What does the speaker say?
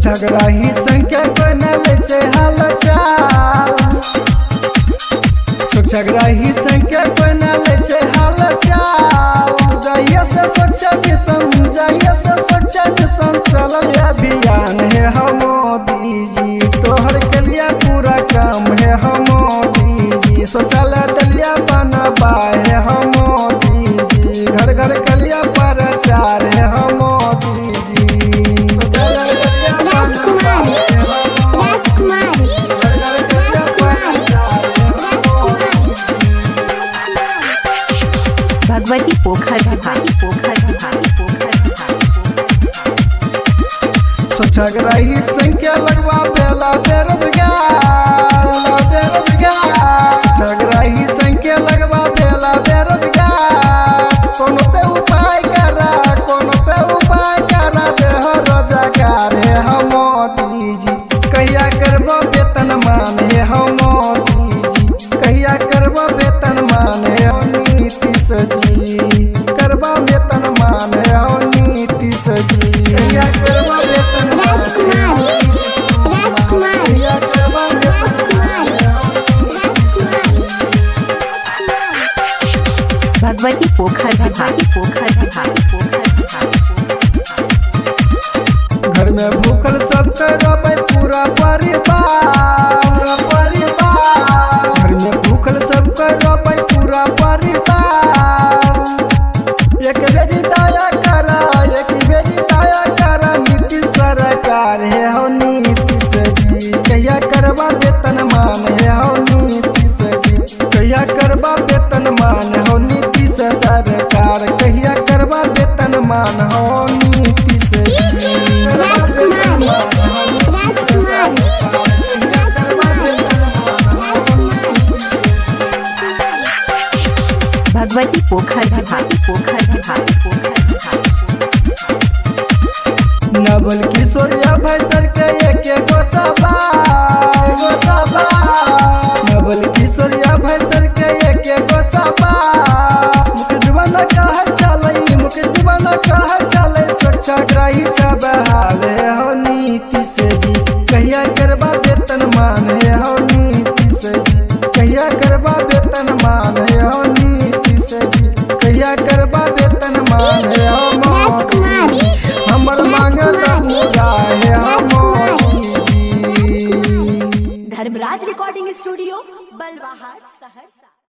स्वच्छाग्रही संख्या कोई न ले छै हाल चाल। स्वच्छाग्रही संख्या कोई न ले छै हाल चाल। जहिया से स्वच्छ मिशन, जहिया से स्वच्छ मिशन चलल अभियान है हम मोदी जी, तोहर के लिए पूरा काम है हम मोदी जी। शौचालय दलिया बनबा है हम मोदी जी, घर घर के लिए प्रचार है हम मोदी जी। शौचालय दलिया बनबा है हम राजकुमार, घर घर के लिए प्रचार है हम मोदी जी। भगवती पोखर, भगवती पोखर, भगवती पोखर। स्वच्छाग्रही संख्या लगवा बेला बेरोजगार, बेरोजगार। स्वच्छाग्रही संख्या लगवा बेला बेरोजगार। कोनो ते उपाय करा, कोनो ते उपाय करा देह रोजगार हे हम मोदी जी। कहिया करबो वेतन मान हे हम मोदी जी, कहिया करबो वेतन मान हे हो नीतीश जी, करबो वेतन मान हे हो नीतीश जी। कहिया करबो वेतन मान हे हो नीतीश कुमार, कहिया करबो वेतन मान हे हो नीतीश जी। भगवती पोखर, भगवती पोखर, भगवती पोखर। घर में भूखल सबके रोपे पूरा परिवार, परिवार। घर में भूखल सबके रोपे पूरा परिवार। एक बेरी दया करा, एक बेरी दया करा नीतीश सरकार हे हो नीतीश जी। कहिया करबा वेतन मान हे हो नीतीश जी, कहिया करबा वेतन मान हो नीतीश सरकार, कहिया करबा वेतन मान हो नीतीश जी। करबा वेतन मान हो नीतीश सरकार, कहिया करबा वेतन मान हो नीतीश जी। भगवती पोखर, भगवती पोखर, भगवती पोखर। नवल किशोर अभय सर के एक एगो सवाल, एगो सवाल। नवल किशोर अभय सर के एक एगो सवाल। मुकेश दीवाना कहे चलै, मुकेश दीवाना कहे चलै स्वच्छाग्रही छबहाल हे हो नीतीश जी। कहिया करबा वेतन मान हे हो नीतीश जी, कहिया करबा वेतन मान हे हो नीतीश जी, कहिया करबा वेतन मान हे हो मोदी जी। हमर मांग त पूरा हे हो मोदी जी। Dharmraj recording studio, Balwahar, Saharsa.